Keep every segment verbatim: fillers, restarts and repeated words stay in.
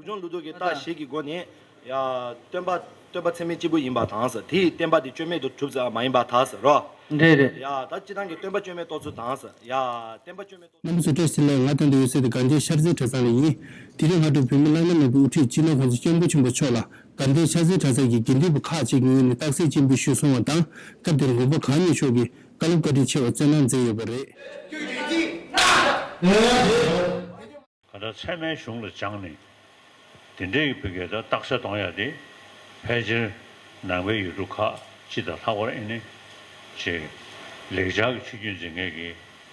ལུགས་འབྱུང་ལུགས་ལྡོག་གི་རྟགས་བཞི་གི་སྒོ་ནས། ཡ། སྟོན་པ། སྟོན་པ་ཚད་མེད་གཅིག་པུ་ཡིན་པ་དང་ཟེར། དེ་ཡི་བསྟན་པ་དེ་སྐྱོན་མེད་དུ་གྲུབ་ཙམ་མ་ཡིན་པ་དག་ཟེར་རོ། རེད་རེད། ཡ། ད་སྤྱིར་བཏང་གི་སྟོན་པ་སྐྱོན་མེད་རྟོགས་ཚུལ་དང་ཟེར། ཡ། བསྟན་པ་སྐྱོན་མེད་རྟོགས། རྣམ་པ་ཚོ་བཀྲ་ཤིས་བདེ་ལེགས། ང་ད་ལྟ་ཡོད་ས་དེ་དགའ་ལྡན་ཤར་རྩེ་གྲྭ་ཚང་ལ་ཡིན། དེ་རིང་སྔ་དྲོ་བོད་མི་བླ་ན་མེད་པའི་དབུ་ཁྲིད་སྤྱི་ནོར་༸གོང་ས་༸སྐྱབས་མགོན་ཆེན་པོ་མཆོག་ལ་དགའ་ལྡན་ཤར་རྩེ་གྲྭ་ཚང་གི་དགེ་འདུན་པ་ཁག་ཅིག་གི་ངོས་ནས་རྟགས་གསལ་སྤྱན་འབུལ་ཞུས་སོང་བ་དང་། སྐབས་དེར་འགོ་པ་གང་ཉིད་མཆོག་གིས་བཀའ་སློབ་བཀའ་དྲིན་ཆེ་བ་སྩལ་གནང་མཛད་ཡོད་པ་རེད། གང་ལྟར་ཚད་མའི་གཞུང་ལ་སྦྱངས་ནས། དེ་འདྲའི་བོད་སྐད་དང་རྟགས་གསལ་གཏོང་ཡ་དེ། ཕལ་ཆེར་ནང་པའི་ཡུལ་གྲུ་ཁག་ཅིག་དང་ལྷག་པར་ཨེ་ནི་ཅིག་ལེགས་སྦྱར་གྱི་ཆོས་བརྒྱུད་འཛིན་མཁན་གྱི་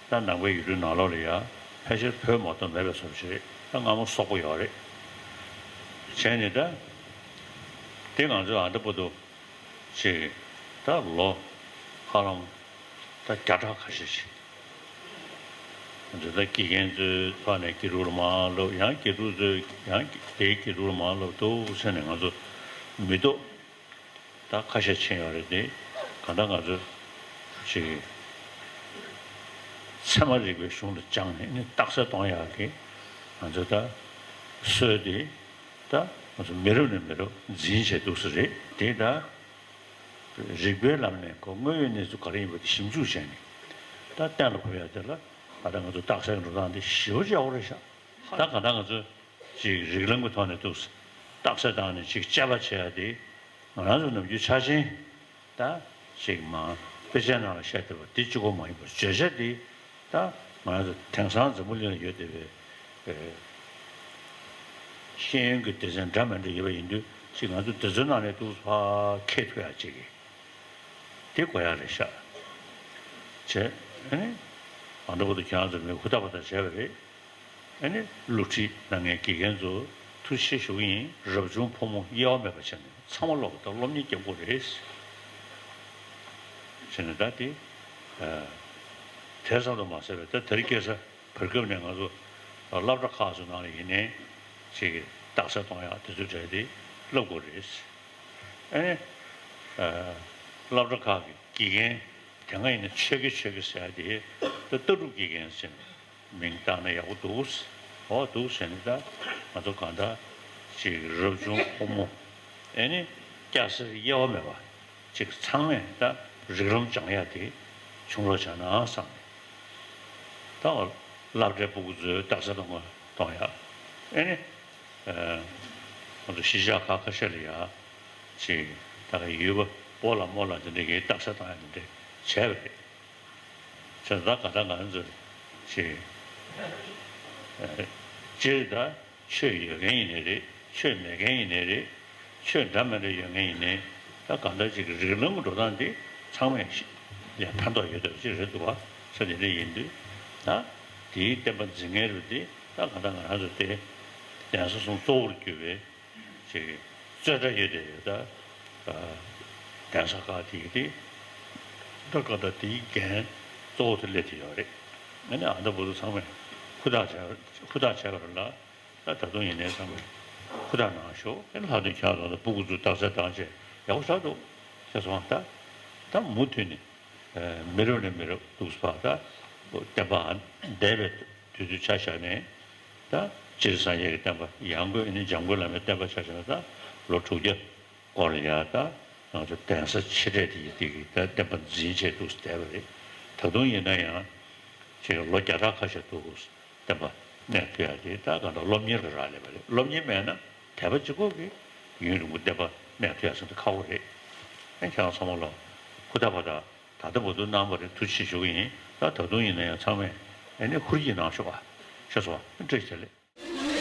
ད་ནང་པའི་ཡུལ་གྲུའི་ནང་ལོགས་ལ་ཡ་ཕལ་ཆེར་བོད་མ་གཏོགས་མེད་པའི་བཟོ་འདྲ་ཞིག་རེད། ད་སྔ་མོ་སོག་པོ་ཡོད་རེད། བྱས་ནས་ད་དེ་ང་ཚོས་ཨ་འདྲ་པོ་འདུག་ཅིག་ད་ལོ་ཧ་ལམ་ད་བརྒྱ་ཕྲག་ཁ་ཤས་ཤིག་ང་ཚོ་ད་དགེ་རྒན་ཚོའི་ཐོག་ནས་དགེ་ཕྲུག་ལ་མར་སློབ། ཡང་དགེ་ཕྲུག་ཚོས་ཡང་དེའི་དགེ་ཕྲུག་ལ་མར་སློབ་འདུག་ཟེར་ནས་ང་ཚོ་མི་ཐོག་ད་ཁ་ཤས་ཕྱིན་ཡོད་རེད་དེ། གང་ལྟར་ང་ཚོ་ཅིག་ཚད་མ་རིག་པའི་གཞུང་ལ་སྦྱངས་ནས་ནི་རྟགས་གསལ་གཏོང་ཡག་གི་ང་ཚོ་ད་སྲོལ་དེ་ད་ང་ཚོ་མི་རབས་ནས་མི་རབས་འཛིན་བྱས་འདུག་ས་རེད་དེ། ད་རིག་པའི་ལམ་ནས་ཁོ་དངོས་ཡོད་གནས་ཚུལ་ག་རེ་ཡིན་པ་དེ་ཞིབ་འཇུག་བྱས་ནས་ད་གཏན་ལ་ཕབ་ཡག་དེ་ལ་ད་ལྟ་ང་ཚོ་རྟགས་གསལ་འགྲོ་སྟངས་དེ་ཞེ་པོ་ཅིག་ཡག་པོ་རེད་ཤག་ད་གང་ལྟར་ང་ཚོ་ཅིག་རིགས་ལམ་གྱི་ཐོག་ནས་འདུག་རྟགས་གསལ་བཏང་ནས་ཅིག་དཔྱད་པ་བྱེད་ཡ་དེ་ང་རང་ཚོ་ནམ་རྒྱུན་ཆ་ཆེན་ད་ཅིག་མ་དཔེ་ཆའི་ནང་ལ་བཤད་བསྡད་པ་དེ་གཅིག་པོ་མ་ཡིན་པར་བརྗོད་བྱ་དེ་ད་ང་རང་ཚོ་དེང་སང་འཛམ་བུ་གླིང་ལ་ཡོད་བསྡད་པའི་ཤེས་ཡོན་གྱི་སྡེ་ཚན་འདྲ་མི་འདྲ་ཡོད་པ་ཡིན་དུས་ཅིག་ང་ཚོ་དེ་ཚོའི་ནང་ནས་འདུག་ཕར་འཁྱེར་ཐུབ་ཡ་ཅིག་གི་དེ་དགོས་ཡ་རེད་ཤག་བྱས་ཨ་ནི་ཨ་འདྲ་པོ་དེ་ཁྱེད་རང་ཚོ་མི་ཧུར་ཐག་པ་དང་བྱས་པ་རེད། ཨ་ནི་སློབ་ཁྲིད་གནང་མཁན་དགེ་རྒན་ཚོ་ཐུགས་རྗེ་ཆེ་ཞུ་གི་ཡིན། རབ་བྱུང་ཕོ་མོ་དབྱེ་བ་མེད་པ་བྱས་ནས་ཚང་མ་སློབ་དང་སློབ་གཉེར་སྐྱོབ་དགོས་རེད། བྱས་ནས་ད་དེ་དེ་ཙམ་དུ་མ་ཟད་པའི་ད་དེ་རིང་ཁ་སང་བར་སྐབས་ནས་ང་ཚོ་སློབ་གྲྭ་ཁག་ཚོ་ནང་ལ་ཡིན་ནའི་ཅིག་རྟགས་གསལ་གཏོང་ཡག་དེ་ཚོ་གྲས་དེ་སློབ་དགོས་རེད། ཨ་ནི་སློབ་གྲྭ་ཁག་གི་དགེ་རྒན་དེ་སྔ་ཡིན་ན་ཆོས་དགེ་ཆོས་དགེ་ཟེར་ཡ་དེ་ད་ལྟ་གྲུབ་དགེ་རྒན་ཟེར་ནས། མིང་བཏགས་ན་ཡག་པོ་འདུག་འོ་འདུག་ཟེར་ནས་ད་ང་ཚོ་གང་ལྟར་ཅིག་རབ་བྱུང་ཕོ་མོ་ཨེ་ནི་སྐྱ་སེར་དབྱེ་བ་མེད་པ་ཅིག་ཚང་མས་ད་རིགས་ལམ་སྦྱང་ཡ་དེ་བྱུང་རོགས་བྱ་ན་བསམ་ནས་ད་སློབ་གྲྭའི་སྤུ་གུ་ཚོའི་རྟགས་གསལ་གཏོང་གཏོང་ཡ་ཨེ་ནི་ང་ཚོ་གཞིས་ཆགས་ཁག་ཁ་ཤས་ལ་ཡ་ཅིག་ད་ག་ཡོད་པ་སྤོ་ལགས་རྨོ་ལགས་དེ་འདྲས་ཀྱི་རྟགས་གསལ་གཏོང་ཡ་དེ་འདྲས་བྱས་པ་རེད། བྱས་ཙང་ད་ག་ད་ང་ཚོ་ཞེས། སྤྱིར་ད་ཆོས་ཡོད་མཁན་ཡིན་ནའི་རེད། ཆོས་མེད་མཁན་ཡིན་ནའི་རེད། ཆོས་འདྲ་མི་འདྲ་ཡོད་མཁན་ཡིན་ནའི་ད་གང་ལྟར་ཅིག་རིགས་ལམ་འགྲོ་སྟངས་འདི་ཚང་མས་ལ་ཕན་ཐོགས་ཡོད་བསྡད་པ་ཅིག་རེད་འདུག་བ། ས་དེ་འདྲ་ཡིན་དུས་ད་དེའི་བསྟན་པ་འཛིན་མཁན་རུ་དེ་ད་གང་ལྟར་ང་རང་ཚོ་དེ་གདན་ས་གསུམ་གཙོ་བོར་གྱུར་པའི་ཅིག་གཙོས་གྲ་ཡོད་དེ་ཡོད་ད། གདན་ས་ཁག་དེ་ཡོད་དེ། ད་ག་ད་དེའི་འགན་གཙོ་བོ་དེ་སླེབས་དེ་ཡོད་རེད། ཨ་ནི་ཨ་ད་བུ་ཚོ་ཚང་མས་ཧུར་ཐག་བྱས་ཧུར་ཐག་བྱས་པ་རེད་ལ། ད་ད་དུང་ཡིན་ནའི་ཚང་མས་ཧུར་ཐག་གནང་ཤོག་ཨ་ནི་ལྷག་དོན་ཁྱེད་རང་ཚོ་ལ་སྤུ་གུ་ཚོ་རྟགས་གསལ་བཏང་བྱས་ཡག་པོ་ཆགས་འདུག་ཤེས་སོང་ད། ད་མུ་མཐུད་ནས་མི་རབས་ནས་མི་རབས་འདུག་སེ་ཕར་ད་བསྟན་པ་འདས་པའི་དུས་ཚོད་ཆ་བཞག་ནས་ད་སྤྱིར་སངས་རྒྱས་ཀྱི་བསྟན་པ་ཡང་སྒོས་ཨ་ནི་འཇམ་མགོན་བླ་མའི་བསྟན་པ་ཆ་བཞག་ན་ད་ལོ་དྲུག་བརྒྱ་སྐོར་ལ་ཡ་ད་ང་ཚོ་གདན་ས་ཆེ་གྲས་དེ་ཡི་དེ་གི་ད་བསྟན་པ་འཛིན་བྱས་འདུག་སེ་བསྡད་པ་རེད། ད་དུང་ཡིན་ན་ཡང་ཅིག་ལོ་བརྒྱ་ཕྲག་ཁ་ཤས་འདུག་སེ་བསྟན་པ་གནས་ཐུབ་ཡ་དེ་ད་གང་ལྟར་སློབ་གཉེར་གྱི་རག་ལས་པ་རེད། སློབ་གཉེར་མེད་ན་དད་པ་གཅིག་པོ་གིས་ཡུན་རིང་པོ་བསྟན་པ་གནས་ཐུབ་ཡ་ཟེར་ན་ཁག་པོ་རེད། ཨ་ཁྱེད་རང་ཚང་མ་ལ་ཧུར་ཐག་པ་དང་། ད་ལྟ་བར་དུ་གནང་བ་རེད། ཐུགས་རྗེ་ཆེ་ཞུ་གི་ཡིན། ད་ད་དུང་ཡིན་ན་ཡང་ཚང་མས་ཨ་ནི་ཧུར་གྱིས་གནང་ཤོག་ཨ། ཤེས་སོང་ཨ། བཀྲ་ཤིས་བདེ་ལེགས།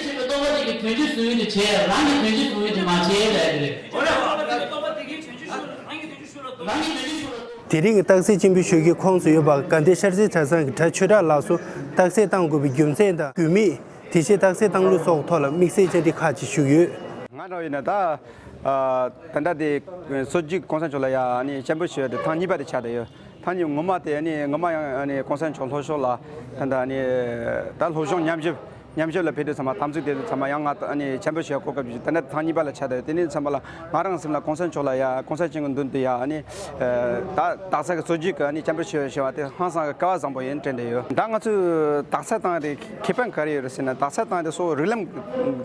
ཆེན་པོའི་རྟོགས་པ་དེ་གིས་དོན་སྤྱི་བཟོ་ཡུལ་དུ་བྱས། རང་གི་དོན་སྤྱི་བཟོ་ཡུལ་དུ་མ་བྱས་ལབ་ཀྱི་རེད། རང་གི་དོན་སྤྱི་བཟོ་ཡུལ་དུ། དེ་རིང་གི་རྟགས་གསལ་སྤྱན་འབུལ་ཞུ་གི་ཁོངས་སུ་ཡོད་པ་དགའ་ལྡན་ཤར་རྩེ་གྲྭ་ཚང་གི་གྲྭ་ཆོས་གྲགས་ལགས་སུ་རྟགས་གསལ་གཏང་དགོས་པའི་རྒྱུ་མཚན་དང་དགོས་དམིགས། དེ་བཞིན་རྟགས་གསལ་བཏང་ལུགས་སོགས་ཐོག་ལ་དམིགས་བསལ་བཅར་འདྲི་ཁག་ཅིག་ཞུས་ཡོད། ང་རང་ཡིན་ན་ད། ཨ། ད་ལྟ་དེ་སྲོལ་རྒྱུན་གོང་ས་མཆོག་ལ་ཡ་ཨ་ནི་སྤྱན་འབུལ་ཞུ་ཡ་དེ་ཐེངས་གཉིས་པ་དེ་ཆགས་བསྡད་ཡོད། ཐེངས་གཉིས་སྔོན་མ་དེ་ཨ་ནི་སྔོན་མ་ཡང་ཨ་ནི་གོང་ས་མཆོག་ལྷོ་ཕྱོགས་ལ་ད་ལྟ་ཨ་ནི་ད་ལྷོ་བྱང་མཉམ་ཞུགས་ ཉམས་ཞིབ་ལ་ཕེབས་དུས་ཚང་མ་དམ་ཚིག་དེ་ཚོ་ཚང་མ་ཡང་ང་ཨ་ནི་ཆེན་པོ་ཞིག་གོ་སྐབས་ཞིག་དེ་ནས་ཐེངས་གཉིས་པ་ལ་ཆགས་དུས། དེ་ནས་ཚང་མ་ལ་ང་རང་སེམས་ལ་གོང་ས་མཆོག་ལ་ཡ། གོང་ས་མཆོག་གི་མདུན་དུ་ཡ། ཨ་ནི་ད་སྟག་ཚང་གི་གཙོ་རྒྱུག་གི་ཨ་ནི་ཆེན་པོ་ཞིག་ཞེས་པ་དེ་ཧང་སང་གི་སྐལ་བ་བཟང་པོ་ཡིན་དྲན་བསྡད་ཡོད། ད་ང་ཚོས་སྟག་ཚང་བཏང་དེ་ཁེ་ཕན་ག་རེ་ཡོད་རེད་ཟེར་ན། སྟག་ཚང་བཏང་དེ་སོ་རིགས་ལམ་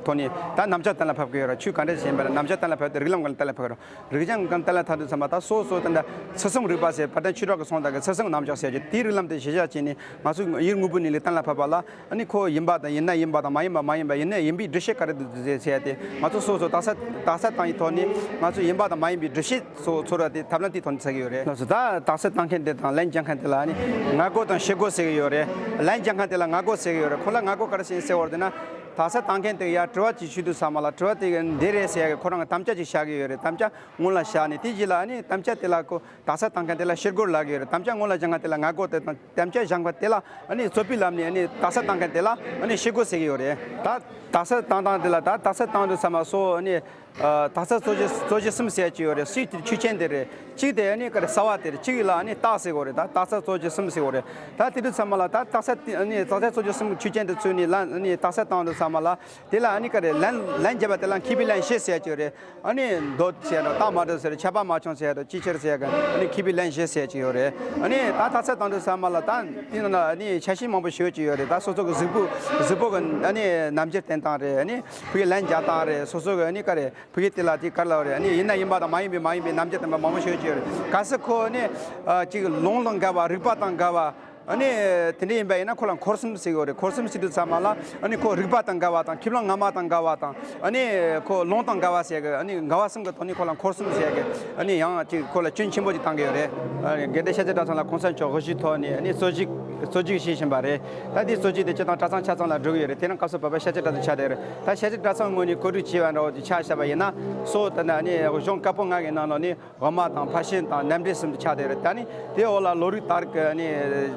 ཐོག་ནས་ད་རྣམ་གཞག་གཏན་ལ་ཕབ་གི་ཡོད་ར། ཆོས་ག་འདྲ་ཞིག་ཡིན་པ་ན་རྣམ་གཞག་གཏན་ལ་ཕབ་དེ་རིགས་ལམ་གང་གཏན་ལ་ཕབ་གི་ར། རིགས་ལམ་གང་གཏན་ལ་ཕབ་དུས་ཚང་མ་ད་སོ་སོ་ད་ལྟ་ཚུལ་གསུམ་རིག་པ་ཟེར། དཔལ་ལྡན་ཆོས་གྲགས་ཀྱིས་གསུངས་དག་གི་ཚུལ་གསུམ་རྣམ་གཞག་ཟེར་གྱི་དེའི་རིགས་ལམ་དེ་གཞི་བཞག་བྱས་ནས་ང་ཚོས་ཡུལ་དངོས་པོ་གཉིས་ལ་གཏན་ལ་ཕབ་པ་ལ། ཨ་ནི་ཁོ་ཡིན་པ་དང་ཡིན་ན་ཡིན་པ་དང་མ་ཡིན་པ་མ་ཡིན་པ་ཡིན་ན་ཡིན་པའི་སྒྲུབ་བྱེད་ག་རེ་འདུག་ཟེར་ཟེར་ཡ་དེ་ང་ཚོ་སོ་སོ་རྟགས་གསལ་རྟགས་གསལ་བཏང་ཡི་ཐོག་ནས་ང་ཚོ་ཡིན་པ་དང་མ་ཡིན་པའི་སྒྲུབ་བྱེད་ཚོ་ཚོར་བ་དེ་ཐབས་ལམ་དེའི་ཐོག་ནས་བཙལ་གི་ཡོད་རེད། ལགས་སོ། ད་རྟགས་གསལ་བཏང་མཁན་དེ་དང་ལན་རྒྱག་མཁན་དེ་ལ་ཨ་ནི་ངག་སྒོ་དང་ཤེས་སྒོ་ཟེར་གི་ཡོད་རེད། ལན་རྒྱག་མཁན་དེ་ལ་ངག་སྒོ་ཟེར་གི་ཡོད་རེད། ཁོ་ལ་ངག་སྒོ་ག་རེ་ཟེར་ཟེར་བ་རེད་ན། རྟགས་གསལ་བཏང་མཁན་དེ་ཡ་དྲི་བ་ཅིག་ཞུས་དུས་ཚང་མ་ལ་དྲི་བ་དེ་འདི་རེད་ཟེར་ཡ་གི་ཁོ་རང་གི་དམ་བཅའ་ཅིག་བཞག་གི་ཡོད་རེད། དམ་བཅའ་སྔོན་ལ་བཞག་ནས་དེ་རྗེས་ལ་ཨ་ནི་དམ་བཅའ་དེ་ལ་ཁོ་རྟགས་གསལ་བཏང་མཁན་དེ་ལ་ཤེས་སྒོ་ལབ་ཀྱི་ཡོད་རེད། དམ་བཅའ་སྔོན་ལ་བཞག་མཁན་དེ་ལ་ངག་སྒོ་དེ་དང་། དམ་བཅའ་བཞག་པ་དེ་ལ་ཨ་ནི་རྩོད་པའི་ལམ་ནས་ཨ་ནི་རྟགས་གསལ་བཏང་མཁན་དེ་ལ་ཨ་ནི་ཤེས་སྒོ་ཟེར་གྱི་ཡོད་རེད། ད་རྟགས་གསལ་བཏང་སྟངས་དེ་ལ་ད་རྟགས་གསལ་བཏང་དུས་ཚང་མ་སོ་ཨ་ནི་ཨ་རྟགས་གསལ་རྩོད་གཞི་རྩོད་གཞི་གསུམ་ཟེར་གྱི་ཡོད་རེད། གཅིག་དེ་ཆོས་ཅན་དེ་རེད། གཅིག་དེ་ཨ་ནི་ག་རེ་རྩ་བ་དེ་རེད། གཅིག་ལ་ཨ་ནི་རྟགས་ཟེར་གྱི་ཡོད་རེད། ད་རྟགས་གསལ་རྩོད་གཞི་གསུམ་ཟེར་གྱི་ཡོད་རེད། ད་དེ་དུས་ཚང་མ་ལ་ད་རྟགས་གསལ་དེ་ཨ་ནི་རྟགས་གསལ་རྩོད་གཞི་གསུམ་ཆོས་ཅན་དེ་ཚུད་ནས་ལ་ཨ་ནི་རྟགས་གསལ་བཏང་དུས་ཚང་མ་ལ། དེ་ལ་ཨ་ནི་ག་རེ་ལན་ལན་བརྒྱབ་པ་དེ་ལ་མཁས་པའི་ལན་བཞི་ཟེར་གྱི་ཡོད་རེད། ཨ་ནི་མདོ་ཟེར་དང་རྟགས་མ་གྲུབ་ཟེར། ཁྱབ་པ་མ་བྱུང་ཟེར་དང་ཅིའི་ཕྱིར་ཟེར་གི་ཨ་ནི་མཁས་པའི་ལན་བཞི་ཟེར་གྱི་ཡོད་རེད། ཨ་ནི་ད་རྟགས་གསལ་བཏང་དུས་ཚང་མ་ལ་ད་དེ་ནང་ལ་ཨ་ནི་ཆ་ཤས་མང་པོ་ཞིག་ཡོད་ཀྱི་ཡོད་རེད། ད་སོ་སོ་གི་གཟུགས་པོ་གཟུགས་པོ་གི་ཨ་ནི་རྣམ་འགྱུར་བསྟན་སྟངས་རེད། ཨ་ནི་ཕ་གི་ལན་རྒྱག་སྟངས་རེད། སོ་སོ་གི་ཨ་ནི་ག་རེ་ཕ་གི་དེ་ལ་དེ་ག་རེ་ལབ་རེད། ཨ་ནི་ཡིན་ན་ཡིན་པ་དང་མ་ཡིན་པའི་མ་ཡིན་པའི་རྣམ་འགྱུར་བསྟན་པ་མང་པོ་ཞིག་ཡོད་ཀྱི་ཡོད་རེད། གལ་སྲིད་ཁོ་ཨ་ནི་ཨ་ཅིག་ལུང་དང་འགལ་བ། རིགས་པ་དང་འགལ་བ། ཨ་ནི་དེ་འདྲ་ཡིན་པ་ཡིན་ན་ཁོ་ལ་འཁོར་གསུམ་ཟེར་གྱི་ཡོད་རེད། འཁོར་གསུམ་ཟེར་དུས་ཚང་མ་ལ་ཨ་ནི་ཁོ་རིགས་པ་དང་འགལ་བ་དང་། ཁས་བླངས་སྔ་མ་དང་འགལ་བ་དང་། ཨ་ནི་ཁོ་ལུང་དང་འགལ་བ་ཟེར་གི་ཨ་ནི་འགལ་བ་གསུམ་གྱི་ཐོག་ནས་ཁོ་ལ་འཁོར་གསུམ་ཟེར་གི་ཨ་ནི་ཡང་ཅིག་ཁོ་ལ་སྐྱོན་ཆེན་པོ་ཅིག་བཏང་གི་ཡོད་རེད། ཨ་དགེ་ལྡན་ཤཱཀྱ་གྲྭ་ཚང་ལ་གོང་ས་མཆོག་དབུ་བཞུགས་ཐོག་ནས་ཨ་ནི་རྩོད་གཞི་རྩོད་གཞི་བྱེད་བཞིན་པ་རེད། ད་དེ་རྩོད་གཞི་དེ་སྤྱིར་བཏང་གྲྭ་ཚང་ཆ་ཚང་ལ་འགྲོ་གི་ཡོད་རེད། དེ་རིང་སྐབས་སུ་བབས་པ་ཤཱཀྱ་གྲྭ་ཚང་ཆགས་བསྡད་ཡོད་རེད། ད་ཤཱཀྱ་གྲྭ་ཚང་ངོས་ནས་གོ་སྒྲིག་བྱས་པ་འདྲ་བོ་ཅིག་ཆ་བཞག་པ་ཡིན་ན། སོ་ད་ནི་ཨ་ནི་གཞུང་བཀའ་པོད་ལྔ་གི་ནང་ལོགས་ནས། དབུ་མ་དང་ཕར་ཕྱིན་དང་རྣམ་འགྲེལ་གསུམ་དུ་ཆགས་བསྡད་ཡོད་རེད། ད་ནི་དེའི་འོག་ལ་ལོ་རྒྱུས་དང་རིག་གི་ཨ་ནི་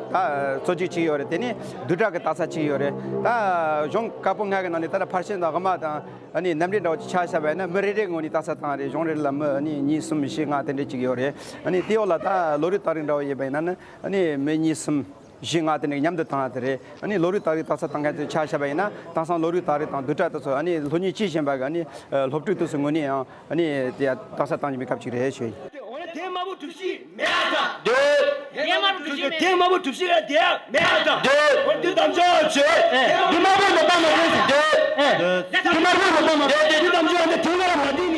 ད་རྩོད་གཞི་གཅིག་ཡོད་རེད། དེ་ནི་བསྡུས་གྲྭ་གི་རྟགས་གསལ་གཅིག་ཡོད་རེད། ད་གཞུང་བཀའ་པོད་ལྔ་གི་ནང་ནས་ད་ལྟ་ཕར་ཕྱིན་དང་དབུ་མ་དང་ཨ་ནི་རྣམ་འགྲེལ་འདྲ་བོ་ཅིག་ཆ་བཞག་པ་ཡིན་ན། མི་རེ་རེའི་ངོས་ནས་རྟགས་གསལ་བཏང་རེད། གཞུང་རེ་ལ་མི་ཨ་ནི་གཉིས་གསུམ་བཞི་ལྔ་དེ་འདྲ་ཅིག་ཡོད་རེད། ཨ་ནི་དེའི་འོག་ལ་ད་ལོ་རྒྱུས་དང་རིག་འདྲ་བོ་ཡིན་པ་ཡིན་ན་ནི་ཨ་ནི་མི་གཉིས་གསུམ་བཞི་ལྔ་དེ་འདྲ་མཉམ་དུ་བཏང་ཡ་དེ་རེད། ཨ་ནི་ལོ་རྒྱུས་དང་རིག་རྟགས་གསལ་བཏང་མཁན་དེ་ཆ་བཞག་པ་ཡིན་ན། དེང་སང་ལོ་རྒྱུས་དང་རིག་དང་བསྡུས་གྲྭ་དེ་ཚོ་ཨ་ནི་སློབ་གཉེར་བྱེད་བཞིན་པ་གི་ཨ་ནི་སློབ་ཕྲུག་དེ་ཚོའི་ངོས་ནས་ཡང་། ཨ་ནི་དེ་ཡང་རྟགས་གསལ་བཏང་བཞིན་པའི་སྐབས་ཅིག་རེད་ཞུ་ཡིན། འོ་ན་དེ་དམར་པོ་གྲུ་བཞི་མེད་ཨ་ད། དེ་དམར་པོ་གྲུ་བཞི་མེད། དེ་དམར་པོ་གྲུ་བཞི་ལ་དེ་ཡང་མེད་ཨ་ད། དེ་འོ་དེ་དམ་བཅའ་བྱོས། དེ་དམར་པོ་ལ་བཏང་མ་རེད་ཟེར། དེ་དེ་དམར་པོ་ལ་བཏང་མ་རེད། དེ་དེ་དམ་བཅའ་འདི་དེ་ང་རང་མ་བཏིང་